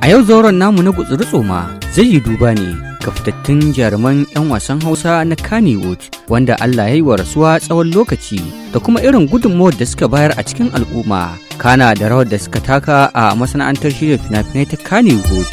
A yau zauren namu na Gutsiri Tsoma zai yi duba ne ga fitattun jaruman 'yan wasan Hausa na Kannywood wanda Allah ya yi wa rasuwa tsawon lokaci da kuma irin gudunmawar da suka bayar a cikin al'umma, kana da rawar da suka taka a masana'antar shirya fina-finai ta Kannywood.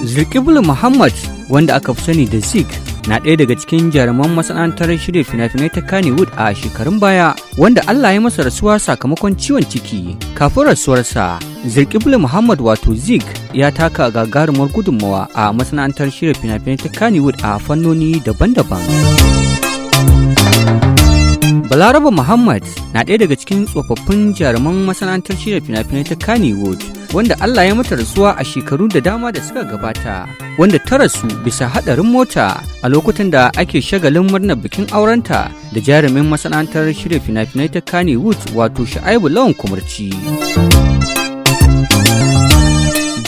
Zulkifli Muhammad, wanda aka fi sani da Zik, na ɗaya daga cikin jaruman masana'antar shirya fina-finai ta Kannywood a shekarun baya, wanda Allah ya masa rasuwa sakamakon ciwon ciki. Kafin rasuwarsa, Zulkifli Muhammad wato Zik ya taka gagarumar gudunmawa a masana'antar shirya fina-finai ta Kannywood a fannoni daban-daban. Balaraba Muhammad na ɗaya daga cikin tsofaffin jaruman masana'antar shirya fina-finai ta Kannywood, wanda Allah ya mata rasuwa a shekaru da dama da suka gabata, wanda ta rasu bisa haɗarin mota a lokutan da ake shagalin murnar bikin aurenta da jarumin masana'antar shirya fina-finai ta Kannywood wato Sha'aibu Lawan Kumurci.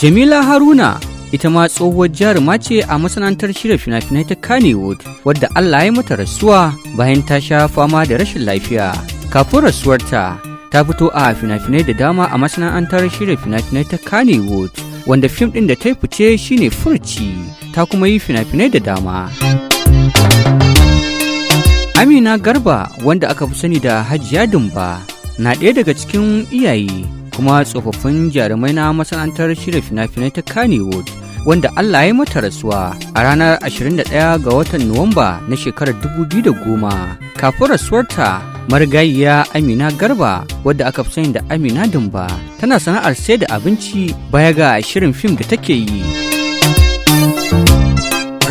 Jamila Haruna ita ma tsohuwar jaruma ce a masana'antar shirya fina-finai ta Kannywood, wadda Allah ya mata rasuwa bayan ta sha fama da rashin lafiya. Kafin rasuwarta, ta fito a fina-finai da dama a masana'antar shirya fina-finai ta Kannywood, wanda fim ɗin da ta fice shine Furci, ta kuma yi fina-finai da dama. Amina Garba, wanda aka fi sani da Hajiya Dumba, na ɗaya daga cikin iyaye kuma tsofaffin jarumai na masana'antar shirya fina-finai ta Kannywood, wanda Allah ya mata rasuwa a ranar 21 ga watan Nuwamba na shekarar 2010. Kafin rasuwarta, marigayiya Amina Garba, wadda aka fi sani da Amina Dumba, tana sana'ar sai da abinci baya ga shirin fim da take yi.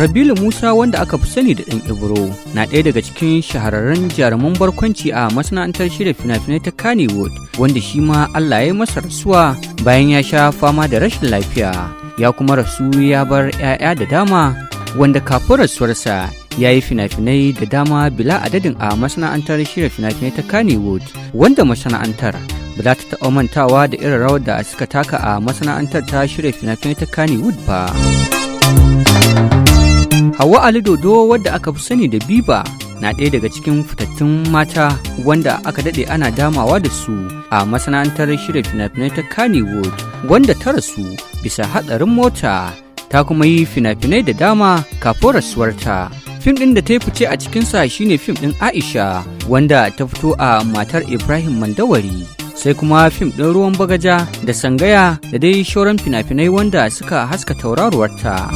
Rabilu Musa, wanda aka fi sani da Ɗan Ibro, na ɗaya daga cikin shahararrun jaruman barkwanci a masana'antar shirya fina-finai ta Kannywood, wanda shi ma Allah ya yi masa rasuwa bayan ya sha fama da rashin lafiya, ya kuma rasu ya bar 'ya'ya da dama, wanda kafin rasuwarsa ya yi fina-finai da dama bila adadin a masana'antar shirya fina-finai ta Kannywood, wanda masana'antar ba za ta taɓa mantawa da irin rawar da suka taka a masana'antar ta shirya fina-finai ta Kannywood ba. Hauwa Ali Dodo, wadda aka fi sani da Biba, na ɗaya daga cikin fitattun mata wanda aka daɗe ana damawa da su a masana'antar shirya fina-finai ta Kannywood, wanda ta rasu bisa hatsarin mota, ta kuma yi fina-finai da dama kafin rasuwarta. Fim ɗin da ta yi fice a cikinsa shine fim ɗin Aisha, wanda ta fito a matar Ibrahim Mandawari. Sai kuma fim ɗin Ruwan Bagaja da Sangaya da dai shauran fina-finai wanda suka haska tauraruwarta.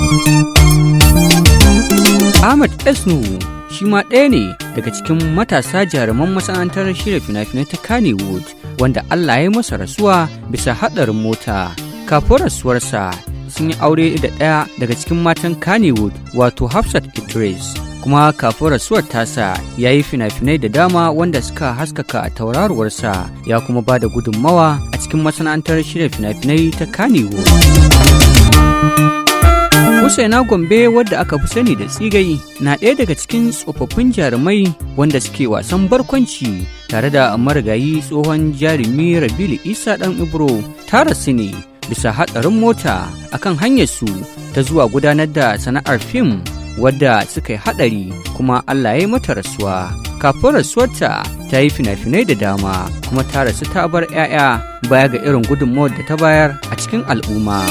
Ahmad S. Nuhu shi ma ɗaya ne daga cikin matasa jaruman masana'antar shirya fina-finai ta Kannywood, wanda Allah ya masa rasuwa bisa haɗarin mota. Kafin rasuwarsa, sun yi aure da ɗaya daga cikin matan Kannywood wato Hafsat Idris. Kuma kafin rasuwar tasa ya yi fina-finai da dama wanda suka haskaka tauraruwarsa, ya kuma ba da gudunmawa a cikin masana'antar shirya fina-finai ta Kannywood. Husaina Gombe, wadda aka fi sani da Tsigai, na ɗaya daga cikin tsofaffin jarumai wanda suke wasan barkwanci tare da marigayi tsohon jarumi Rabilu Isa Ɗan Ibro. Ta rasu ne bisa hatsarin mota akan hanyarsu ta zuwa gudanar da sana'ar fim, wadda suka yi haɗari kuma Allah ya yi mata rasuwa. Kafin rasuwarta ta yi fina-finai da dama, kuma ta rasu ta bar 'ya'ya baya ga irin gudunmawar da ta bayar a cikin al'umma.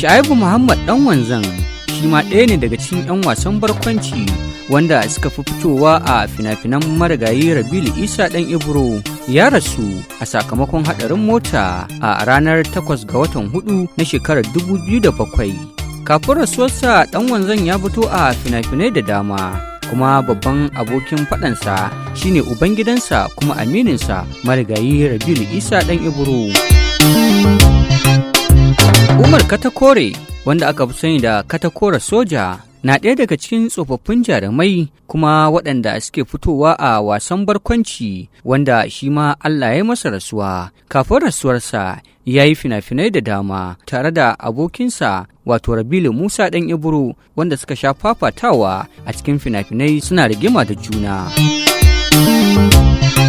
Sha'ibu Muhammad Ɗan Wanzan shi ma ɗaya ne daga cikin 'yan wasan barkwanci wanda suka fi fitowa a fina-finan marigayi Rabilu Isa Ɗan Ibro. Ya rasu a sakamakon haɗarin mota a ranar 8 ga watan 4 na shekarar 2007. Kafin rasuwarsa, Ɗan Wanzan ya fito a fina-finai da dama, kuma babban abokin faɗansa shine ubangidansa kuma amininsa marigayi Rabilu Isa Ɗan Ibro. Umar Katakore, wanda aka fi sani da Katakore Soja, na ɗaya daga cikin tsofaffin jarumai kuma waɗanda suke fitowa a wasan barkwanci, wanda shi ma Allah ya masa rasuwa. Kafin rasuwarsa ya yi fina-finai da dama tare da abokinsa wato Rabilu Musa Ɗan Ibro, wanda suka sha fafatawa a cikin fina-finai suna rigima da juna.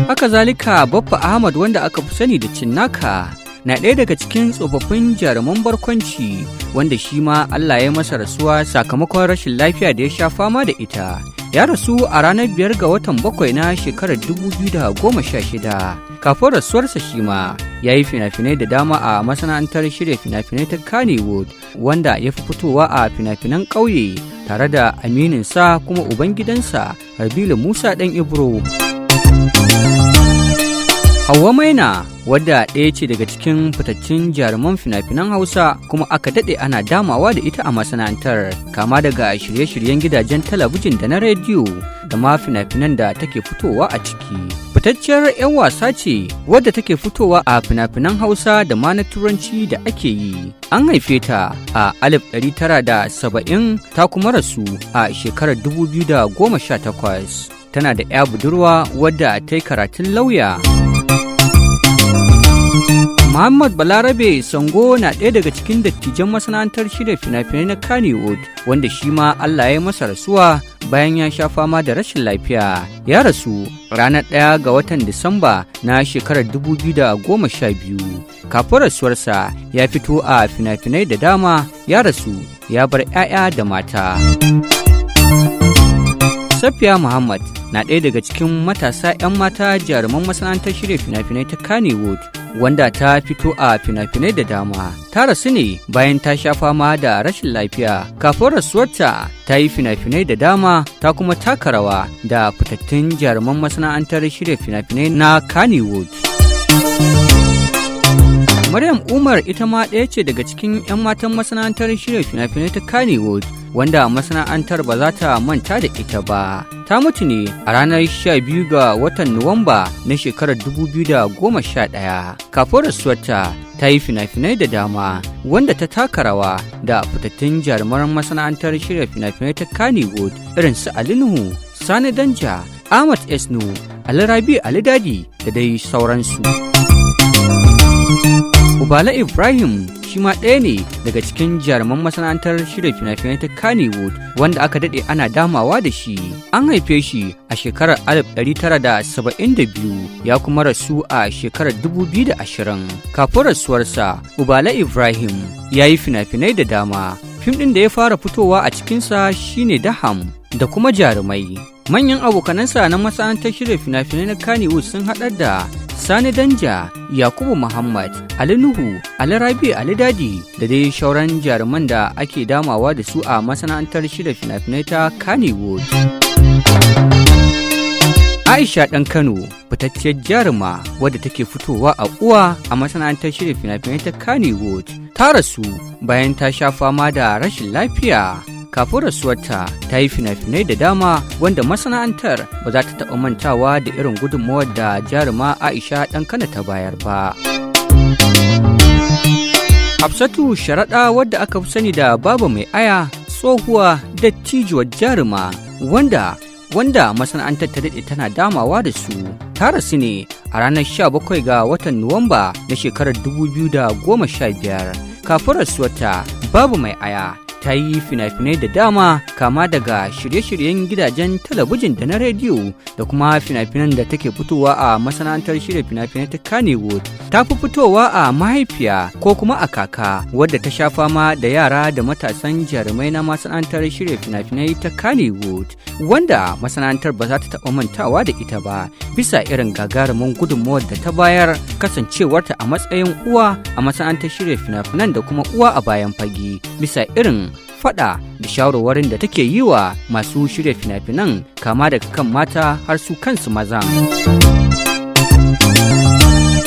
Haka zalika, Baffa Ahmad, wanda aka fi sani da Cinnaka, na ɗaya daga cikin tsofaffin jaruman barkwanci wanda shi ma Allah ya masa rasuwa sakamakon rashin lafiya da ya sha fama da ita. Ya rasu a ranar 5 ga watan 7 na shekarar 2016. Kafin rasuwarsa shi ma ya yi fina-finai da dama a masana'antar shirya fina-finai ta Kannywood, wanda ya fi fitowa a fina-finan ƙauye tare da amininsa kuma ubangidansa Rabilu Musa Ɗan Ibro. Hauwa Maina, wadda ɗaya ce daga cikin fitattun jaruman fina-finan Hausa kuma aka daɗe ana damawa da ita a masana'antar, kama daga shirye-shiryen gidajen talabijin da na rediyo da ma fina-finan da take fitowa a ciki. Fitacciyar 'yan wasa ce wadda take fitowa a fina-finan Hausa da ma na Turanci da ake yi. An haife ta a 1970, ta kuma rasu a shekarar 2018. Tana da 'ya budurwa wadda ta yi karatun lauya. Muhammad Balarabe Sango na ɗaya daga cikin dattijan masana'antar shirya fina-finai na Kannywood, wanda shi ma Allah ya masa rasuwa bayan ya sha fama da rashin lafiya. Ya rasu ranar 1 ga watan Disamba na shekarar 2012. Kafin rasuwarsa ya fito a fina-finai da dama, ya rasu ya bar 'ya'ya da mata. Safiya Muhammad na ɗaya daga cikin matasa 'yan mata jaruman masana'antar shirya fina-finai ta Kannywood, wanda ta fito a fina-finai da dama. Ta rasu ne bayan ta sha fama da rashin lafiya. Kafin rasuwarta ta yi fina-finai da dama, ta kuma taka rawa da fitattun jaruman masana'antar shirya fina-finai na Kannywood. Maryam Umar ita ma ɗaya ce daga cikin 'yan matan masana'antar shirya fina-finai ta Kannywood, wanda masana'antar ba za ta manta da ita ba. Ta mutu ne a ranar 12 ga watan Nuwamba na shekarar 2011. Kafin rasuwarta ta yi fina-finai da dama, wanda ta taka rawa da fitattun jaruman masana'antar shirya fina-finai ta Kannywood irin su Ali Nuhu, Sani Danja, Ahmad S. Nuhu, Ali Rabi Ali Dadi da dai sauransu. Ubala Ibrahim shi ma ɗaya ne daga cikin jaruman masana'antar shirya fina-finai ta Kannywood, wanda aka daɗe ana damawa da shi. An haife shi a shekarar 1972, ya kuma rasu a shekarar 2020. Kafin rasuwarsa, Ubala Ibrahim ya yi fina-finai da dama. Fim ɗin da ya fara fitowa a cikinsa shine Daham da kuma Jarumai. Manyan abokanansa na masana'antar shirya fina-finai na Kannywood sun haɗar da Sani Danja, Yakubu Muhammad, Ali Nuhu, Ali Rabi Ali Dadi da dai shauran jaruman da ake damawa da su a masana'antar shirya fina-finai ta Kannywood. Aisha Ɗan Kano, fitacciyar jaruma wadda take fitowa a uwa a masana'antar shirya fina-finai ta Kannywood, ta rasu bayan ta sha fama da rashin lafiya. Kafin rasuwarta ta yi fina-finai da dama, wanda masana'antar ba za ta taɓa mantawa da irin gudunmawar da jaruma Aisha Ɗan Kano ta bayar ba. Hafsatu Sharaɗa, wadda aka fi sani da Baba Mai Aya, tsohuwa dattijuwar jaruma wanda masana'antar ta daɗe tana damawa da su, ta rasu ne a ranar 17 ga watan Nuwamba na shekarar 2015. Kafin rasuwarta, Babu Mai Aya ta yi fina-finai da dama, kama daga shirye-shiryen gidajen talabijin da na rediyo da kuma fina-finan da take fitowa a masana'antar shirya fina-finai ta Kannywood. Ta fi fitowa a mahaifiya ko kuma a kaka wadda ta sha fama da yara da matasan jarumai na masana'antar shirya fina-finai ta Kannywood, wanda masana'antar ba za ta taɓa mantawa da ita ba bisa irin gagarumin gudunmawar da ta bayar, kasancewarta a matsayin uwa a masana'antar shirya fina-finan da kuma uwa a bayan fage, bisa irin fada da shawarwarin da take yi wa masu shirya fina-finan, kama daga kan mata har su kansu mazan.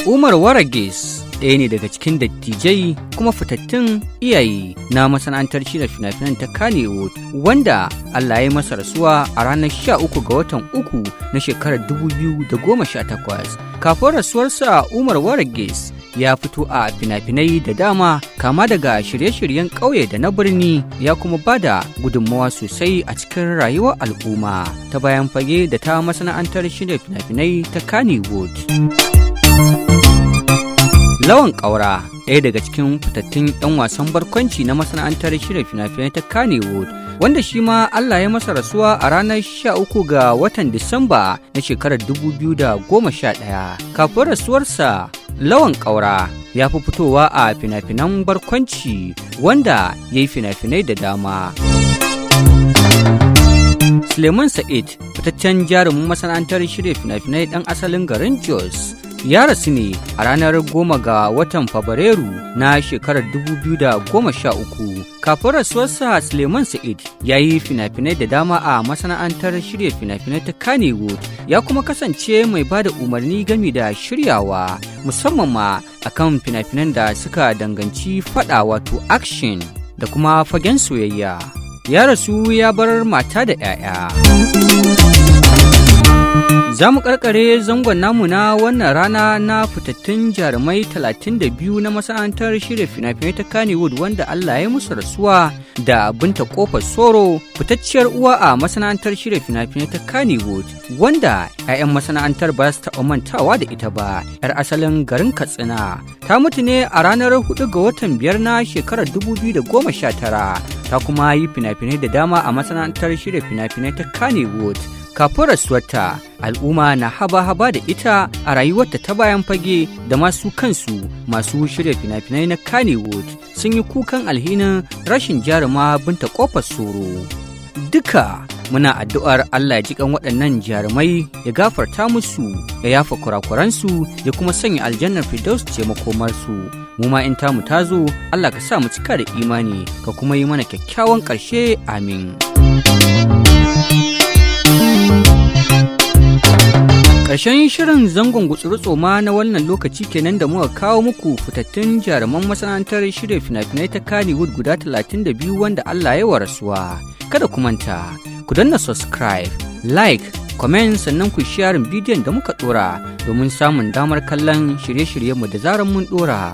Umar Warages ɗaya ne daga cikin dattijai kuma fitattun iyaye na masana'antar shirya fina-finan ta Kannywood, wanda Allah ya masa rasuwa a ranar 13 ga watan 3 na shekarar 2018. Kafin rasuwarsa, Umar Warages ya fito a fina-finai da dama, kama daga shirye-shiryen ƙauye da na birni, ya kuma bada gudunmawa sosai a cikin rayuwar al'umma ta bayan fage da ta masana'antar shirya fina-finai ta Kannywood. Lawan Ƙaura, ɗaya daga cikin fitattun 'yan wasan barkwanci na masana'antar shirya fina-finai ta Kannywood, wanda shi ma Allah ya masa rasuwa a ranar 13 ga watan Disamba na shekarar 2011. Kafin rasuwarsa, Lawan Ƙaura ya fi fitowa a fina-finan barkwanci, wanda ya yi fina-finai da dama. Suleiman Sa'id, fitaccen jarumin masana'antar shirya fina-finai ɗan asalin garin Jos, ya rasu ne a ranar 10 ga watan Fabrairu na shekarar 2013. Kafin rasuwarsa, Suleiman Sa'id ya yi fina-finai da dama a masana'antar shirya fina-finai ta Kannywood, ya kuma kasance mai ba da umarni gami da shiryawa, musamman ma akan fina-finan da suka danganci fada, wato action, da kuma fagen soyayya. Ya rasu ya bar mata da 'ya'ya. Za mu karkare zangon namu na wannan rana na fitattun jarumai 32 na masana'antar shirya fina-finai ta Kannywood wanda Allah ya musu rasuwa da Binta Kofar Soro, fitacciyar uwa a masana'antar shirya fina-finai ta Kannywood, wanda 'ya'yan masana'antar ba su taɓa mantawa da ita ba, 'yar asalin garin Katsina. Ta mutu ne a ranar 4 ga watan 5 na shekarar 2019. Ta kuma yi fina-finai da dama a masana'antar shirya fina-finai ta Kannywood. Kafin rasuwarta, al'umma na haba-haba da ita a rayuwarta ta bayan fage, da masu kansu masu shirya fina-finai na Kannywood sun yi kukan alhinin rashin jaruma Binta Kofar Soro. Duka muna addu'ar Allah ya ji kan waɗannan jarumai, ya gafarta musu, ya yafa kurakuransu, ya kuma sanya Aljannar Firdaus ce makomarsu. Mu ma in tamu tazo, Allah ka sa mu cika da imani, ka kuma yi mana kyakkyawan ƙarshe, amin. Ƙarshen shirin zangon gutsuri tsoma na wannan lokaci kenan, da muka kawo muku fitattun jaruman masana'antar shirya fina-finai ta Kannywood guda 32 wanda Allah ya wa rasuwa. Kada ku manta, ku danna subscribe, like, comment, sannan ku share bidiyon da muka ɗora domin samun damar kallon shirye-shiryenmu da zarar mun ɗora.